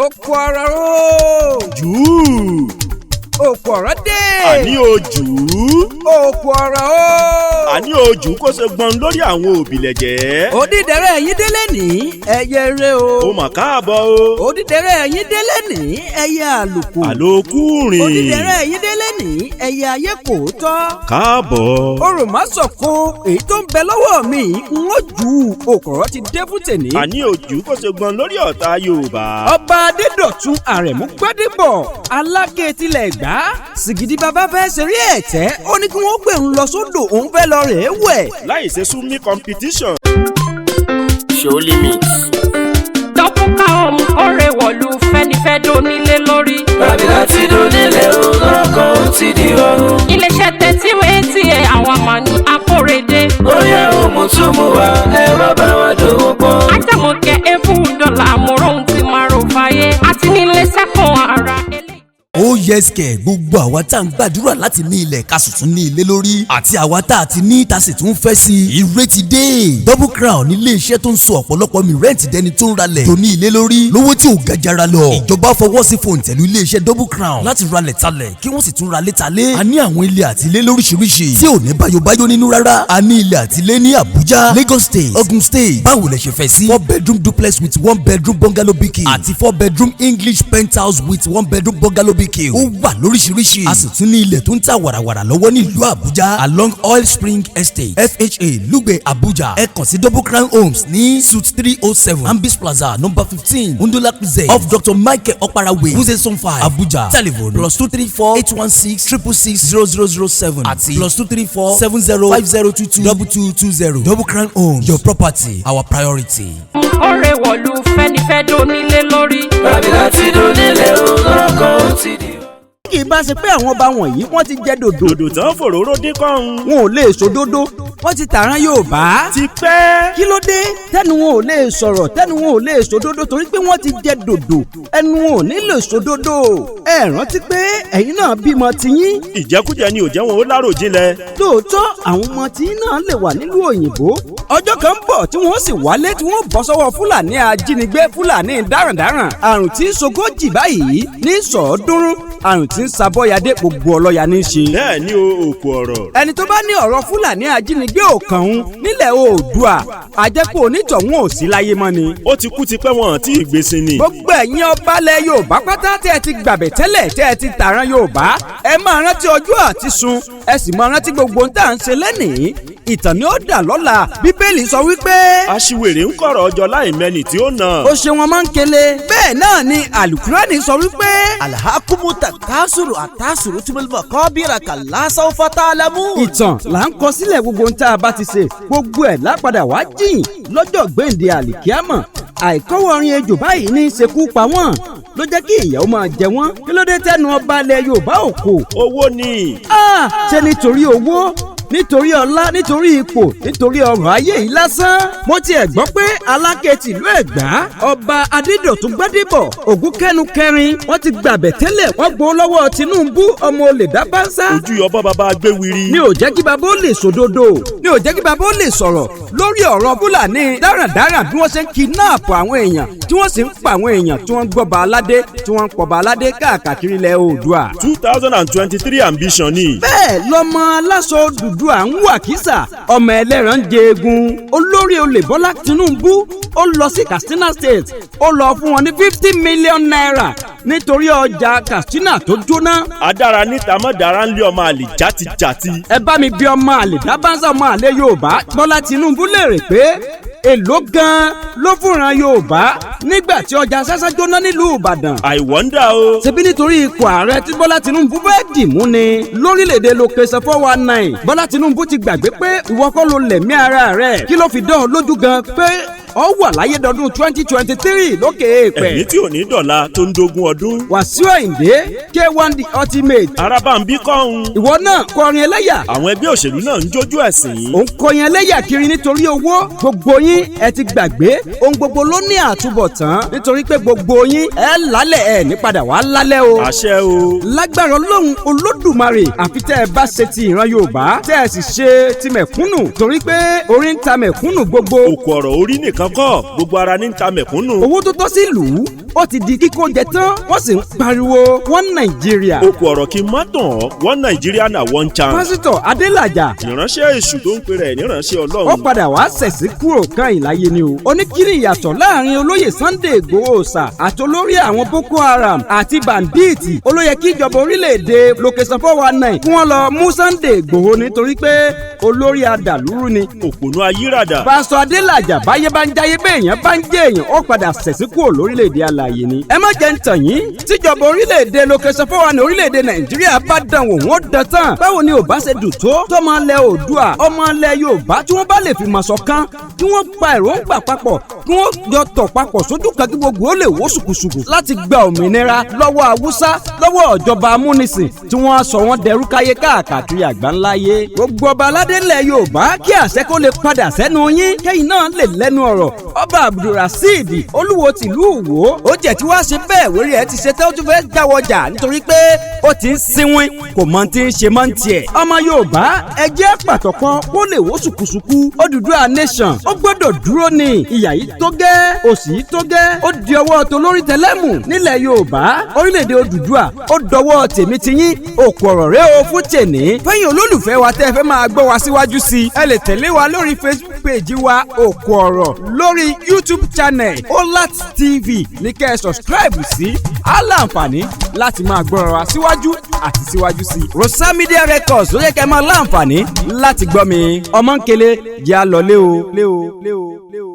Òkú ọ̀rọ̀ o. Jù. Òkú ọ̀rọ̀ dé. Àní o jù ú. Òkú ọ̀rọ̀ o. Àní o jù ú kó ṣe gbọ́n lórí àwọn òbílẹ̀jẹ́. Òdìdẹrẹ́ ẹ̀yin délé ní ẹyẹ eré o. O mà káàbọ̀ o. Òdìdẹrẹ́ ẹ̀yin délé ní ẹyẹ àlùkò. Àlòkù rìn. Òdìdẹrẹ́ ẹ̀yin délé ní ẹyẹ ayé kò tọ́. Káàbọ̀. Oròmásọ̀kò èyí tó ń bẹ lọ́wọ́ mi ń ó jù ú. Òkọ̀rọ̀ ti dé fún tèmi. Àní o jù ú kó ṣe gbọ́n lórí ọ̀tá Yorùbá. Ọba Adédọ̀tun Àrẹ̀mú Gbádébọ̀ Aláké tilẹ̀ Ẹ̀gbá sìgìdì bàbá fẹ́ ṣeré ẹ̀tẹ́, ó ní kí wọ́n gbé òun lọ sódò, òun fẹ́ lọ rèé wẹ̀. Láì ṣe súnmí competition. Show limits. Dọ́kúkà ọ̀hún ọ̀rẹ́ wọ̀lú fẹ́nifẹ́ dónílé lórí. Bàbí ti donílé o, lọ́kọ̀ ó ti di rọrùn. Iléeṣẹ́ tẹ́tí wéétí ẹ̀ àwọn àmàní akórèdé. Ó yẹ òmùtúmù wa, ẹ wá bá wa dòwò pọ̀. Ájàmọ̀kẹ́ ebú dọ́là àmúròhún ti máa rò fàyè àti nílé sẹ́kùn ara eléyìí. Ó yes kẹ̀, gbogbo àwa tá à ń gbàdúrà láti ní ilẹ̀ ká sì tún ní ilé lórí, àti àwa tá a ti ní ta sì tún fẹ́ sí i, ire ti dé. Double Crown ní ilé iṣẹ́ tó ń sọ ọ̀pọ̀lọpọ̀ mi rent dẹni tó ń ralẹ̀ tó ní ilé lórí lówó tí ò ga jara lọ. Ìjọba fọwọ́ sí fòǹtẹ̀lú ilé iṣẹ́ Double Crown láti ralẹ̀ talẹ̀ kí wọ́n sì tún ralé talé. A ní àwọn ilé àti ilé lóríṣiríṣi tí ò ní báyọ̀báyọ̀ nínú rárá. A ní ilé àti ilé ní Abuja, Lagos State, Ogun State. Báwo lẹ ṣe fẹ́ sí? Four bedroom duplex with one bedroom bungalow BQ àti four bedroom English penthouse with one bedroom bungalow BQ ó wà lóríṣiríṣi. A sì tún ní ilẹ̀ tó ń ta wàràwàrà lọ́wọ́ ní ìlú Àbújá, along Oil Spring Estate, FHA Lugbe, Abuja. Ẹ kàn sí Double Crown Homes ní Suite 307, Ambis Plaza, number 15, Undula Crescent, off Dr Michael Okpara Way, Wuse Zone 5, Abuja. Telephone: +234 816 666 0007 àti +234 70 5022 2220. Double Crown Homes, your property, our priority. Ọ̀rẹ́ wọ̀lú fẹ́nifẹ́ dónílé lórí. Bàbí ti donílé o, lọ́kọ̀ ó ti di rọrùn. Kì í bá ṣe pé àwọn ọba wọ̀nyí wọ́n ti jẹ́ dòdò. Dòdò tán fòróró dín kọ́hún. Wọn ò lè sòdodo, wọ́n ti tàrán Yorùbá. Ti pẹ́. Kí ló dé tẹnu wọn ò lè sọ̀rọ̀, tẹnu wọn ò lè sòdodo? Torí pé wọ́n ti jẹ dòdò, ẹnu wọn ò ní lè sòdodo. Ẹ rántí pé ẹ̀yin náà bímọ tiyín. Ìjẹkújẹ ni ò jẹ́ wọn ó láròjinlẹ̀. Lóòótọ́, àwọn ọmọ tiyín náà lè wà nílùú òyìnbó. Ọjọ́ kan ń bọ̀ tí wọ́n sì wálé, tí wọ́n bọ́ sọ́wọ́ Fúlàní ajínigbé, Fúlàní darandaran. Àrùn tí ń sogójì báyìí ní sọ̀ọ́dúnrún, àrùn tí ń sabọ́yadé, gbogbo ọlọ́ya ní í ṣe. Bẹ́ẹ̀ ni o, òkú ọ̀rọ̀. Ẹni tó bá ní ọ̀rọ̀ Fúlàní ajínigbé ò kàn ń nílẹ̀ Oòdùà, àjẹpọ̀ onítọ̀hún ò sí láyé mọ́ ni. Ó ti kú tipẹ́, wọn àti ìgbésìn ni. Gbogbo ẹ̀yin ọbalẹ̀ Yorùbá pátá tẹ́ ẹ ti gbàbẹ̀ tẹ́lẹ̀, tẹ́ ẹ ti tààràn Yorùbá, ẹ máa rántí ọjọ́ àti sun, ẹ sì máa rántí gbogbo ohun tá à ń ṣe lẹ́nìí. Ìtàn ni ó dà lọ́la. Bíbélì sọ wípé. Aṣiwèrè ń kọ̀rọ̀ ọjọ́ láì mẹ́ni tí ó nà. Ó ṣe wọn máa ń kele. Bẹ́ẹ̀ náà ni Alukurani sọ wípé. Alhakumu takasuru atasuru tumulma kọbira kala sawfa ta'lamun. Ìtàn là ń kọ sílẹ̀. Gbogbo ohun tá a bá ti ṣe, gbogbo ẹ̀ lápadà wá jìn lọ́jọ́ gbèǹde àlìkíámọ̀. Àìkọ́wọ́rin ejò báyìí ní í ṣekú pa wọ́n ló jẹ́ kí ìyàwó máa jẹ wọ́n. Kí ló dé tẹnu ọba ilẹ̀ Yorùbá ò kò? Owó ni. Ah, ṣé nítorí owó, nítorí ọlá, nítorí ipò, nítorí ọrọ̀ ayé yìí lásán? Mo tiẹ̀ gbọ́ pé Aláké tìlú Ẹ̀gbá, Ọba Adédọ̀tún Gbádébọ̀ Ògúnkẹ́nu kẹrin, wọ́n ti gbàbẹ̀ tẹ́lẹ̀, wọ́n gbowó lọ́wọ́ Tinubu, ọmọ olè dá bánsá. Ojú ọbọ bàbá gbéwiri. Ní ò jẹ́ kí bàbá ó lè sòdodo, ní ò jẹ́ kí bàbá ó lè sọ̀rọ̀ lórí ọ̀rọ̀ Fúlàní dáràndáràn, bí wọ́n ṣe ń kidnap àwọn èèyàn, tí wọ́n sì ń pa àwọn èèyàn, tí wọ́n ń gbọ́ba aládé, tí wọ́n ń pọba aládé káàkiri ilẹ̀ Oòduà. 2023 ambition ni. Bẹ́ẹ̀ lọ́mọ aláṣọ dúdú à ń wà kísà, ọmọ ẹlẹ́ran jẹ eegun. Olórí olè Bọ́lá Tinubu, ó lọ sí Katsina State, ó lọ fún wọn ní ₦50 million nítorí ọjà Katsina tó jóná. Adára níta mọ́ dára ń lé ọmọ àlè játijàti. Ẹ bá mi bí ọmọ àlè dábàṣà, ọmọ àlè Yorùbá Bọ́lá Tinubu léèrè pé èló gan-an ló fúnra Yorùbá nígbà tí ọjà sásá jóná nílùú Ìbàdàn? I wonder o. Ṣebí nítorí ipò ààrẹ tí Bọ́lá Tinubu fẹ́ dì mú ni lórílẹ̀‐èdè location 419. Bọ́lá Tinubu ti gbàgbé pé ìwọ kọ́ ló lẹ̀mí ara rẹ̀. Kí ló fi dán ọ lójú gan pé ọ wà láyé dọdún 2023 lókè èèpẹ̀? Ẹ̀mí tí ò ní dọ̀la tó ń dogun ọdún. Wàsíù Àyìndé, K1 The Ultimate. Araba ń bí kọ́hún. Ìwọ náà kọrin ẹlẹ́yà. Àwọn ẹgbẹ́ òṣèlú náà ń jójú ẹ̀sìn. Ò ń kọrin ẹlẹ́yà kiri nítorí owó. Gbogbo yín, ẹ ti gbàgbé ohun gbogbo ló ní àtúbọ̀tán, nítorí pé gbogbo yín ẹ lálẹ́, ẹ ní padà wá lálẹ́ o. Àṣẹ o. Lágbára Ọlọ́run Olódùmarè, àfi tẹ́ ẹ bá ṣe ti ìran Yorùbá, tẹ́ ẹ sì ṣe ti mẹ̀kúnnù, torí pé orí ń ta mẹ̀kúnnù gbogbo. Òkú ọ̀rọ̀, orí nìkan kọ́, gbogbo ara ní ń ta mẹ̀kúnnù. Owó tó tọ́ sí ìlú. Ó ti di kíkó jẹ tán, wọ́n sì ń pariwo wọ́n Nàìjíríà. Okò ọ̀rọ̀ kí n má tàn ọ́, one Nàìjíríà na one chance. Pásítọ̀ Adélàjà. Ìránṣẹ́ èṣù tó ń pe rẹ̀ níránṣẹ́ Ọlọ́run. Ó padà wá sẹ̀sí kúrò kan ìláyé ni o. Oníkíni ìyàtọ̀ láàrin olóyè Sunday Igboho Òòṣà àti olórí àwọn Boko Haram àti bàǹdíìtì. Olóyè kí ìjọba orílẹ̀-èdè location 419 kí wọ́n lọ mú Sunday Igboho nítorí pé olórí adàlúrú ni. Òpònú ayírádà. Pásítọ̀ Adélàjà, báyé bá ń jáyé, béèyàn bá ń jẹ́ èèyàn, ó padà sẹ̀sí kúrò lórílẹ̀-èdè alàyè ni. Ẹ má jẹ́ ń tàn yín, tíjọba orílẹ̀-èdè location 419 orílẹ̀-èdè Nàìjíríà bá dán wò, wọ́n dán tán. Báwo ni ò bá ṣe dùn tó tọmọ ilẹ̀ Oòduà, ọmọ ilẹ̀ Yorùbá, tí wọ́n bá lè fi mọ̀ ṣọ̀kan, kí wọ́n pa èròǹgbà papọ̀, kí wọ́n jọ tọ̀ papọ̀ sójú kan, kí gbogbo ó lè wó ṣùkùṣùkù láti gba òmìnira lọ́wọ́ Haúsá, lọ́wọ́ ìjọba amúnisìn tí wọ́n sọ wọ́n dẹrú káyé káàkiri àgbáńláyé. Gbogbo ọba aládé ńlẹ̀ Yorùbá, kí àṣẹ kó lè padà sẹ́nu yín, kẹ́yìn náà lè lẹ́nu ọ̀rọ̀. Ọba Abdulrasheed Olúwo tìlú Ìwó, ó jẹ́ tí wàá ṣe bẹ́ẹ̀ wérí ẹ̀ ti ṣe tẹ́, ó tún fẹ́ jáwọ́jà nítorí pé ó ti ń sinwin, kò mọ ti ń ṣe mọ́ ń tiẹ̀. Ọmọ Yorùbá, ẹ jẹ́ pàtọ́kọ́ kó lè wó ṣùkùṣùkù. Odùduwà nation ó gbọ́dọ̀ dúró ní. Ìyà yìí tó gẹ́, òṣì yìí tó gẹ́, ó di ọwọ́ tolórí tẹlẹ́mù nílẹ̀ Yorùbá. Orílẹ̀-èdè Odùduwà ó dọwọ́ tèmi tiyín. Òkú ọ̀rọ̀ rẹ o fún tèní. Fẹ́yìn olólùfẹ́ wa tẹ́ ẹ fẹ́ máa gbọ́ wa síwájú sí i, ẹ lè tẹ̀lé wa lórí Facebook page wa Òkú Ọ̀rọ̀, lórí YouTube channel Olat TV ní kẹ́ ẹ subscribe sí. Á láǹfààní láti máa gbọ́ra wa síwájú àti síwájú sí i. Rosa Media Records ló yẹ kẹ́ ẹ máa láǹfààní láti gbọ́ mi. Ọmọ ń kele jẹ́ àlọ́ lé o lé o lé o lé o.